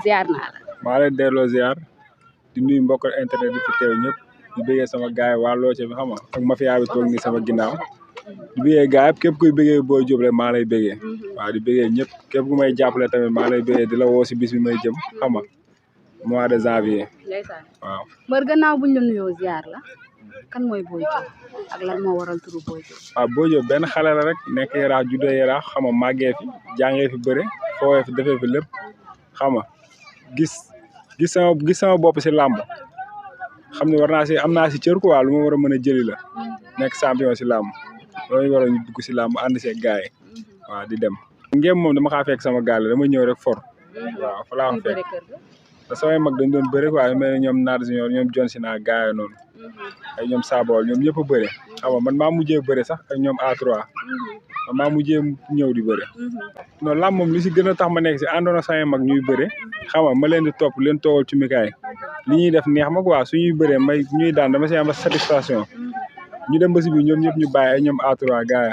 ziar naa la. maa leen delloo ziar di nuyu mbokk internet yi fi teew ñëpp di bëggee sama gaay waa looce bi xam nga ak mafia bi toog ni sama ginnaaw di bëggee gaay yëpp képp kuy bëggee Boy Diop rek maa lay bëggee waaw di bëggee ñëpp képp ku may jàppale tamit maa lay bëggee di la woo si bis bi may jëm xam nga mois de janvier. ndeysaan waaw. mbër gannaaw buñ la nuyoo ziar la kan mooy Boy Diop ak lan moo waral turu Boy Diop. waaw Boy Diop benn xale la rek nekk yaraax juddoo yaraax xam nga màggee fi jàngee fi bëre foowee fi defee fi lépp xam nga gis sama bopp si làmb xam ne war naa si am naa si cër quoi lu ma war a mën a jëli la nekk champion si làmb loolu war a ñu dugg si làmb ànd see gaay waaw di dem. ngeen moom dama xaa fekk sama gaal dama ñëw rek for waaw fa laa ko fekk te samay mag dañ doon bëri quoi mel ne ñoom Naar Junior ñoom John Sina gaay noonu ay ñoom Sabol ñoom ñëpp a bëri xam nga man maa mujjee bëri sax ak ñoom A3 man maa mujjee ñëw di bëri. non làmb moom li si gën a tax ma nekk si àndoon ak samay mag ñuy bëri xam nga ma leen di topp leen toogal ci mikaay li ñuy def neex ma quoi suñuy bëree may ñuy daan dama si am satisfaction ñu dem ba si biir ñoom ñëpp ñu bàyyi ay ñoom A3 gaay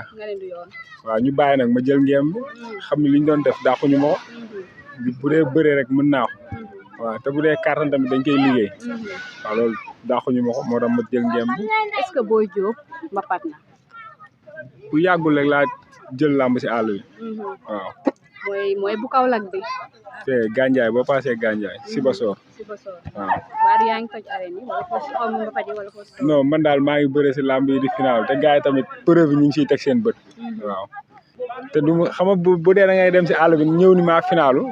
waaw ñu bàyyi nag ma jël ngeem bi xam ne li ñu doon def dàquñu ma ko bu dee bëree rek mën naa ko waaw te bu dee kàttan tamit dañ koy liggéey waaw loolu dàquñu ma ko moo tax ma jël ngeem bi. est-ce que Boy Diop mbapat na. bu yàggul rek laa jël làmb si àll bi waaw. mooy bu Kaolack bi. te Gandiaye boo paasee Gandiaye Sibassor. waaw. baar yaa ngi toj arène yi wala foofu xaw ma mbapat yi wala foofu. non man daal maa ngi bëre si làmb yi di final te gars yi tamit preuve yi ñu ngi siy teg seen bët. waaw te du ma xam nga bu dee da ngay dem si àll bi ñëw ni maa finalu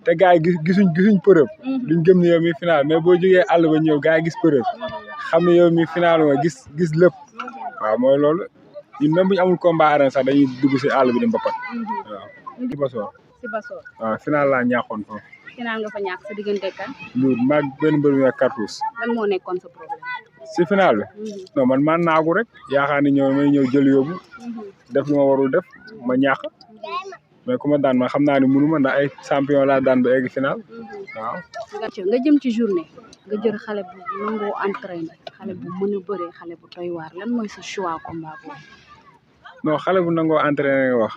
te gars yi gisuñ preuve duñ gëm ni yow mi final mais boo jógee àll ba ñëw gars yi gis preuve xam ne yow mi final nga gis lépp waaw mooy loolu ñun même bu ñu amul combat arène sax dañuy dugg si àll bi di mbapat waaw. Sibassor waaw final laa ñaaxoon foofu. final nga fa ñàkk sa diggante kan. loolu maag benn mbër mi ak cartouche. lan moo nekkoon sa problème. si final bi. non man naagu rek yaakaar ni may ñëw jël yóbbu def lu ma warul def ma ñàkk mais ku ma daan ma xam naa ne mënu ma ndax ay champion laa daan ba egg final waaw. nga jëm ci journée nga jël xale bu nangoo entraîné xale bu mën a bëree xale bu doy waar lan mooy sa choix combat boobu. non xale bu nangoo entraîné nga wax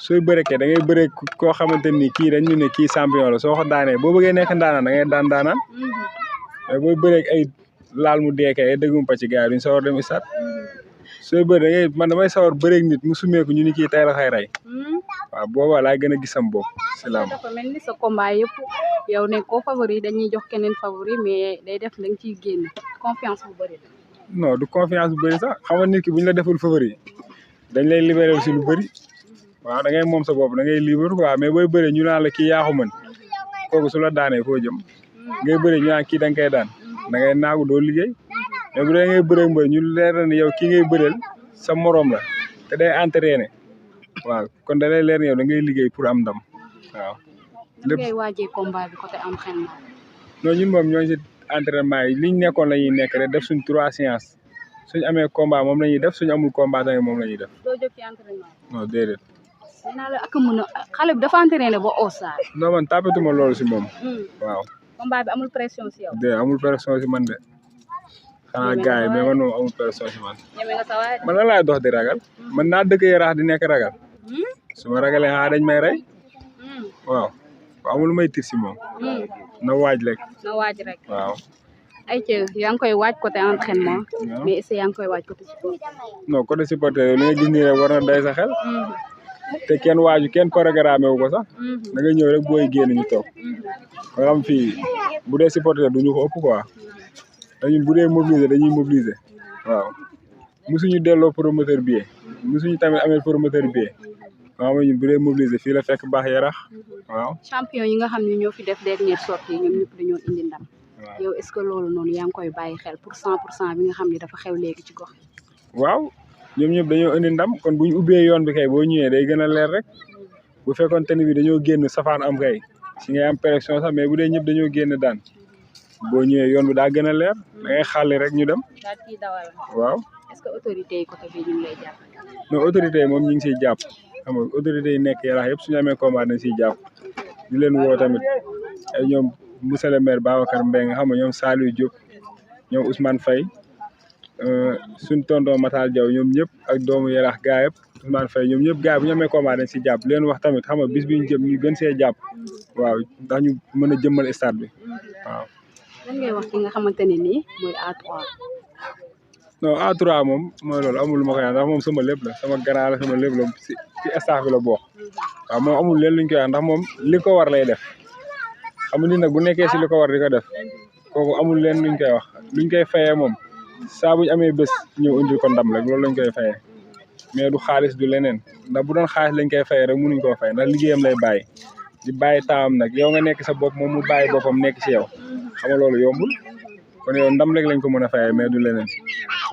sooy bëree kay da ngay bëree koo xamante ni kii dañ ñu ne kii champion la soo ko daanee boo bëggee nekk ndaanaan da ngay daanaan mais booy bëree ay laal mu dee kay ay dëggum pàcc gars yi duñ sawar dem isat sooy bëree da ngay man damay sawar bëreeg nit mu sumeeku ñu ni kii tey la xay rey waaw boobaa laay gën a gis sam bopp si làmb. dafa mel ni sa combat yëpp yow ne koo favori dañuy jox keneen favori mais day def da nga ciy génn confiance bu bëri. non du confiance bu bëri sax xam nga nit ki bu ñu la deful favori dañ lay libéré si lu bëri waaw da ngay moom sa bopp da ngay libre quoi mais booy bëree ñu naan la kii yaa ko mën kooku su la daanee foo jëm ngay bëree ñu naan kii da nga koy daan da ngay naagu doo liggéey mais bu dee ngay bëree mbër ñu leer na ne yow kii ngay bëreel sa morom la te day entraîné waaw kon da lay leer ne yow da ngay liggéey pour am ndam waaw. lépp ngay waajee combat bi côté am xel non ñun moom ñoo si entraînement yi liñ nekkoon la ñuy nekk rek def suñ 3 séances suñ amee combat moom la ñuy def suñ amul combat tamit moom la ñuy def. doo jóg ci entraînement. non déedéet. nee naa la ak mën a xale bi dafa entraîné ba osaar. non man tapetuma loolu si moom. waaw. combat bi amul pression si yow. déedéet amul pression si man de. xanaa gars yi mais man moom amul pression si man. ñeme nga sa waay. man la laay dox di ragal. man naa dëkk yaraax di nekk ragal. su ma ragalee xaa dañ may rey. waaw amul lu may tir si moom. na waaj rek. na waaj rek. waaw. ay ci yaa ngi koy waaj côté entraînement. mais est-ce que yaa ngi koy waaj côté supporter. non côté supporter li nga gis nii rek war na day sa xel. te kenn waaju kenn programmé wu ko sax. da nga ñëw rek booy génn ñu toog. nga xam fii bu dee supporter du ñu ko ëpp quoi. dañu bu dee mobiliser dañuy mobiliser. waaw mosuñu delloo promoteur billet. mosuñu tamit amee promoteur billet. waaw ñun bu dee mobiliser fii la fekk baax yarax waaw. champion yi nga xam ne ñoo fi def dernière sortie ñoom ñëpp dañoo indi ndam. yow est-ce que loolu noonu yaa ngi koy bàyyi xel pour 100% bi nga xam ne dafa xew léegi ci gox. waaw ñoom ñëpp dañoo indi ndam kon bu ñu ubbee yoon bi kay boo ñëwee day gën a leer rek bu fekkoon te ni bi dañoo génn safaan am kay si ngay am pression sax mais bu dee ñëpp dañoo génn daan boo ñëwee yoon bi daa gën a leer da ngay xàlli rek ñu dem. waaw. est-ce que autorité yi côté bi ñu ngi lay jàpp. non autorité yi moom ñu ngi siy jàpp xam nga autorité yi nekk Yaraax yëpp suñu amee combat dañ siy jàpp di leen woo tamit ay ñoom monsieur le maire Babacar Mbengue xam nga ñoom Saliou Diop ñoom Ousmane Faye suñ tonton Matal Diaw ñoom ñëpp ak doomu Yaraax gaa yëpp Ousmane Faye ñoom ñëpp gaa yi bu ñu amee combat dañ siy jàpp di leen wax tamit xam nga bis bi ñu jëm ñu gën see jàpp waaw ndax ñu mën a jëmmal stade bi waaw. lan ngay wax ki nga xamante ne nii mooy A3. non A3 moom mooy loolu amul lu ma koy wax ndax moom sama lépp la sama grand la sama lépp la ci staff bi la bokk waaw moom amul leen luñ koy wax ndax moom li ko war lay def xam nga ni nag bu nekkee si li ko war di ko def kooku amul leen luñ koy wax luñ koy fayee moom saa buñ amee bés ñëw indil ko ndam rek loolu lañ koy fayee mais du xaalis du leneen ndax bu doon xaalis lañ koy fayee rek mënuñ koo fay ndax liggéeyam lay bàyyi di bàyyi taawam nag yow nga nekk sa bopp moom mu bàyyi boppam nekk ci yow xam nga loolu yombul kon yow ndam rek lañ ko mën a fayee mais du leneen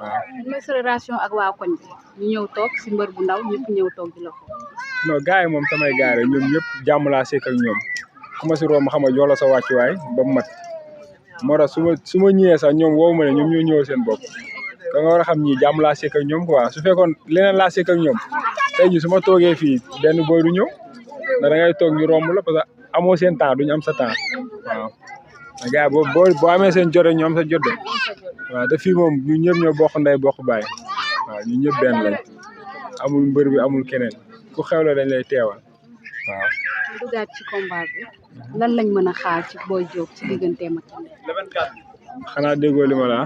waaw. mooy sa relation ak waa koñ bi ñu ñëw toog si mbër bu ndaw ñëpp ñëw toog di la ko. non gars yi moom samay gars yi ñoom ñëpp jàmm laa sekk ak ñoom ku ma si romb xam nga jox la sa wàccuwaay ba mu mat moo tax su ma ñëwee sax ñoom woowu ma ne ñoom ñoo ñëwal seen bopp da nga war a xam ñii jàmm laa sekk ak ñoom quoi su fekkoon leneen laa sekk ak ñoom tey jii su ma toogee fii benn boy du ñëw ndax da ngay toog ñu romb la parce que amoo seen temps duñu am sa temps waaw. gars yi boo amee seen jote ñu am sa jote waaw te fii moom ñu ñëpp ñoo bokk ndey bokk baay waaw ñu ñëpp benn lañ amul mbër bi amul keneen ku xewle dañ lay teewal waaw. ñu duggaat ci combat bi lan lañ mën a xaar ci Boy Diop ci digganteem ak xanaa déggoo li ma la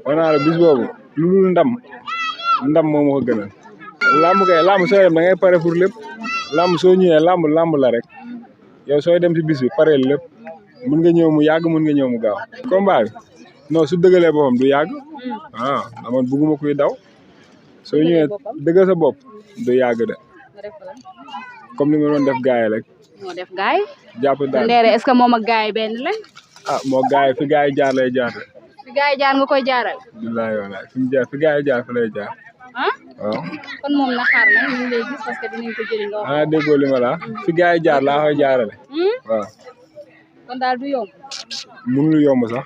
wax naa la bis boobu lu dul ndam moo ma ko gënal. làmb sooy dem da ngay pare pour lépp làmb soo ñëwee làmb la rek yow sooy dem si bis bi pareel lépp mën nga ñëw mu yàgg mën nga ñëw mu gaaw. combat bi non su dëggalee boppam du yàgg ah man bugguma kuy daw soo ñëwee dëggal sa bopp du yàgg de comme ni ma doon def gaay rek. moo def gaay jàpp daal Ndeere est-ce que moom ak gaay benn lañ. ah moo gaay fi gaay jaar lay jaar. fi gaay jaar nga koy jaaral. bilaay walaay fi gaay jaar fa lay jaar. ah waaw kon moom na xaar nag ñu ngi lay gis parce que dinañ ko jëli nga wax. ah déggoo li ma la fi gaay jaar laa koy jaarale. waaw. kon daal du yomb. mënul yomb sax.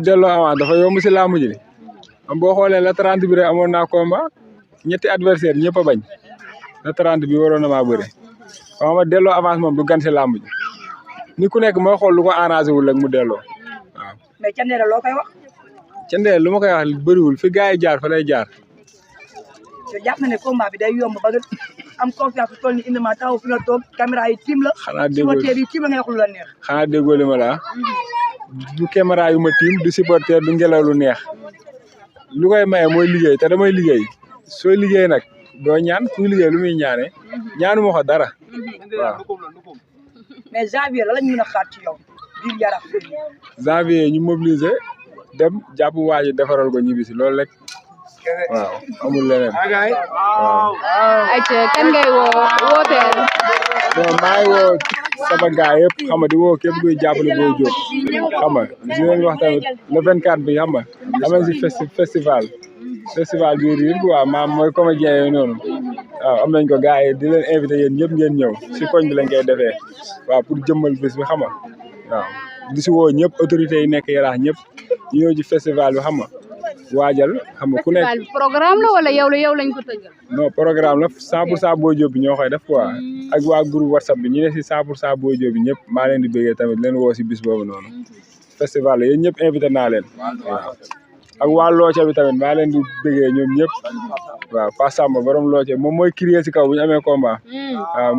delloo avance dafa yomb si làmb ji am boo xoolee la 30 bi rek amoon naa combat ñetti adversaire ñëpp a bañ la 30 bi waroon na maa bëre xam nga delloo avance moom du gan si làmb ji ni ku nekk mooy xool lu ko arrangé wul rek mu delloo waaw. mais Thiendella loo koy wax. Thiendella lu ma koy wax bëriwul fi gars yi jaar fa lay jaar. te jàpp na ne combat bi day yomb ba nga am confiance bu toll ni indi ma taxaw fi nga toog caméra yi tiim la. xanaa déggoo supporter yi tiim la nga wax lu la neex. xanaa déggoo li ma la du caméra yu ma tiim du supporter du ngelaw lu neex lu koy maye mooy liggéey te damay liggéey sooy liggéey nag doo ñaan kuy liggéey lu muy ñaanee ñaanu ma ko dara waaw. mais janvier la lañ mën a xaar ci yow biir Yarakh. janvier ñu mobiliser dem jàpp waa ji defaral ko ñibbi si loolu rek waaw amul leneen waaw. ayca kan ngay wooteel. bon maa ngi woo sama gaay yëpp xam nga di woo képp kuy jàppale Boy Diop xam nga di leen wax tamit le 24 bi xam nga am nañ si festival bi riir quoi maam mooy comédien yooyu noonu waaw am nañ ko gars yi di leen invité yéen ñëpp ngeen ñëw si koñ bi lañ koy defee waaw pour jëmmal bés bi xam nga waaw di si woo ñëpp autorités yi nekk Yaraax ñëpp ñu ñëw ci festival bi xam nga waajal xam nga ku nekk festival bi programme la wala yow lañ ko tëggal. non programme la 100% Boy Diop bi ñoo koy def quoi ak waa groupe WhatsApp bi ñu ne si 100% Boy Diop bi ñëpp maa leen di bëggee tamit leen woo si bis boobu noonu festival la yéen ñëpp invité naa leen waaw. ak waa looce bi tamit maa leen di bëggee ñoom ñëpp waaw Pa Samba borom looce moom mooy crier si kaw bu ñu amee combat waaw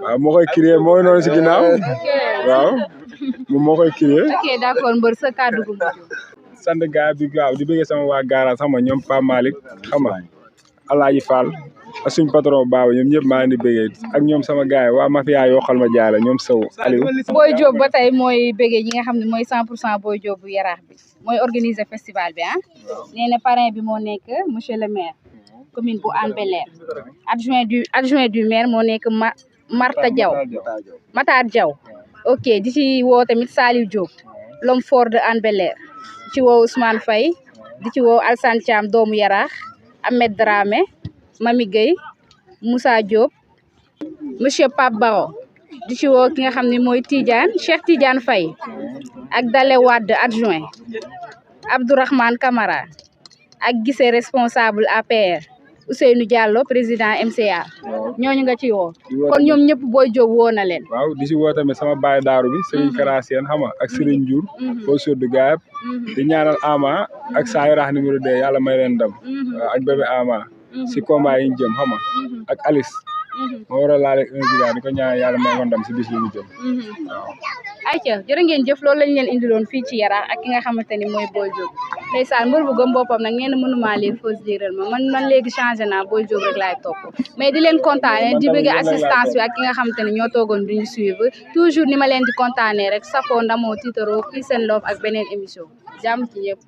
waaw moo koy crier mooy noonu si ginnaaw waaw moom moo koy crier. ok d'accord mbër sa kàddu gu mujj. sant gaa bi waaw di bëggee sama waa garage xam nga ñoom Pa Malick xam nga Alaaji Fall ak suñ patron Baba ñoom ñëpp maa leen di bëggee ak ñoom sama gaay waa mafia yoo xal ma jaay ñoom Sow Aliou. Boy Diop ba tey mooy bëggee ñi nga xam ne mooy 100% Boy Diop bu Yaraax bi mooy organiser festival bi ah. nee na parrain bi moo nekk monsieur le maire commune bu Hann Bel-Air adjoint du maire moo nekk Matar Diaw ok di ci woo tamit Saliou Diop l'homme fort de Hann Bel-Air di ci woo Ousmane Faye di ci woo Alsane Thiam doomu Yaraax Ahmed Dramé Mami Gueye Moussa Diop monsieur Pape Baro di ci woo ki nga xam ne mooy Cheikh Tidiane Faye ak Dale Wade adjoint Abdourahmane Camara ak gisee responsable APR Ousseynou Diallo président MCA ñooñu nga ci woo kon ñoom ñëpp Boy Diop woo na leen waaw di si woo tamit sama baay daaru bi Serigne Karasien xam nga ak Serigne Diour boo soddu gaayab di ñaanal Ama ak saa yaraax numéro 2 yàlla may leen ndam ak bébé Ama si combat yi ñu jëm xam nga ak Alice moo war a laale 1 giga di ko ñaan yàlla may ko ndam si bis bi ñu jëm waaw ayca jërë ngeen jëf loolu lañ leen indiloon fii ci Yarakh ak ki nga xamante ni mooy Boy Diop ndeysaan mbër bu gëm boppam nag ngeen mënuma leen fausse diral man léegi changé naa Boy Diop rek laay topp mais di leen kontaane di bëgg assistance bi ak ki nga xamante ni ñoo toogoon duñu suivre toujours ni ma leen di kontaane rek safoo ndamoo tiitaroo fii seen loof ak beneen émission jàmm ci ñëpp